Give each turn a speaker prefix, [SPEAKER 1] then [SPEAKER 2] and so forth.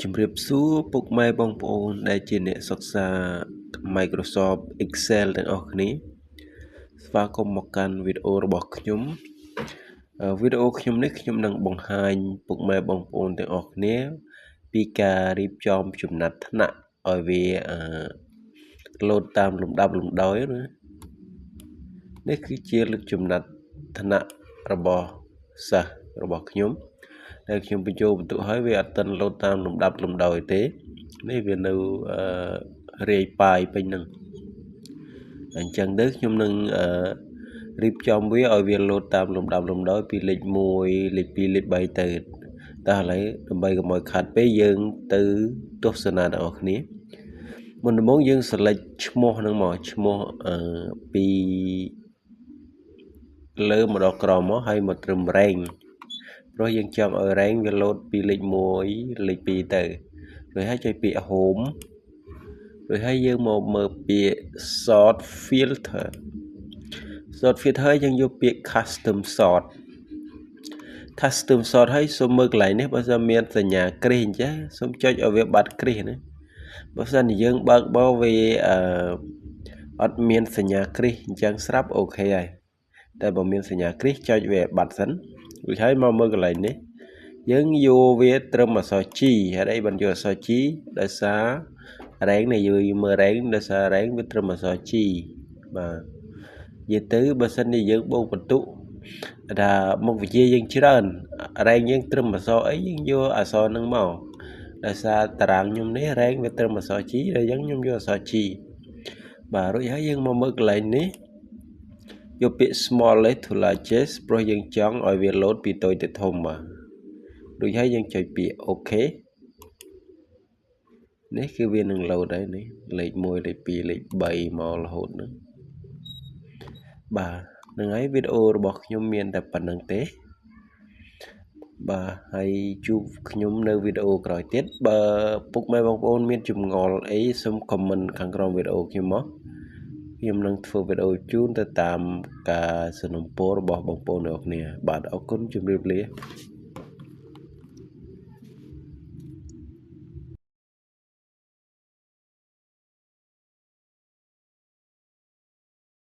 [SPEAKER 1] ជំរាបសួរពុកម៉ែបងប្អូនដែលជាអ្នកសិក្សា Microsoft Excel ទាំងអស់គ្នាស្វាគមន៍មកកាន់វីដេអូរបស់ខ្ញុំវីដេអូខ្ញុំនេះខ្ញុំនឹងបង្ហាញពុកម៉ែបងប្អូនទាំងអស់គ្នាពីការរៀបចំចំណាត់ថ្នាក់ឲ្យវាអឺលោតតាមលំដាប់លំដោយណានេះគឺជាលើកចំណាត់ថ្នាក់របស់សិស្សរបស់ខ្ញុំដែលខ្ញុំបញ្ចូលបន្ទុកហើយវាអត់ទាន់លោតតាមលំដាប់លំដោយទេនេះវានៅអឺរាយប៉ាយពេញហ្នឹងអញ្ចឹងទៅខ្ញុំនឹងអឺរៀបចំវាឲ្យវាលោតតាមលំដាប់លំដោយពីលេខ1លេខ2លេខ3ទៅតោះឥឡូវដើម្បីកុំឲ្យខាត់ពេកយើងទៅទស្សនាទាំងអស់គ្នាមុនដំបូងយើង select ឈ្មោះហ្នឹងមកឈ្មោះអឺពីលើមកដល់ក្រោមមកហើយមកត្រឹម range ព្រោះយើងចង់ឲ្យ range វាលោតពីលេខ1លេខ2ទៅរួចហើយចុចពាក្យ home រួចហើយយើងមកមើលពាក្យ sort filter sort filter យើងយកពាក្យ custom sort custom sort ហើយសូមមើលកន្លែងនេះបើសិនមានសញ្ញាគ្រីសអញ្ចឹងសូមចុចឲ្យវាបាត់គ្រីសណាបើសិនជាយើងបើកបោវាអឺអត់មានសញ្ញាគ្រីសអញ្ចឹងស្រាប់ OK ហើយតែបើមានសញ្ញាគ្រីសចុចវាបាត់សិនរួចហើយមកមើលកន្លែងនេះយើងយកវាត្រឹមអក្សរ G ហេតុអីបានយកអក្សរ G ដោយសារ range នេះយើងមើល range ដោយសារ range វាត្រឹមអក្សរ G បាទនិយាយទៅបើសិនជាយើងបូកបន្ទុកថាមុខវិជ្ជាយើងច្រើន range យើងត្រឹមអក្សរអីយើងយកអក្សរហ្នឹងមកដោយសារតារាងខ្ញុំនេះ range វាត្រឹមអក្សរ G ដល់អញ្ចឹងខ្ញុំយកអក្សរ G បាទរួចហើយយើងមកមើលកន្លែងនេះយកពាក្យ smallest to largest ព្រោះយើងចង់ឲ្យវាលោតពីតូចទៅធំបាទរួចហើយយើងចុចពាក្យ OK នេះគឺវានឹងលោតហើយនេះលេខ1លេខ2លេខ3មករហូតហ្នឹងបាទនឹងហើយវីដេអូរបស់ខ្ញុំមានតែប៉ុណ្្នឹងទេបាទហើយជួបខ្ញុំនៅវីដេអូក្រោយទៀតបើពុកម៉ែបងប្អូនមានចម្ងល់អីសូម comment ខាងក្រោមវីដេអូខ្ញុំមកខ្ញុំនឹងធ្វើវីដេអូជូនទៅតាមការសំណូមពររបស់បងប្អូនទាំងអស់គ្នាបាទអរគុណជម្រាបលា។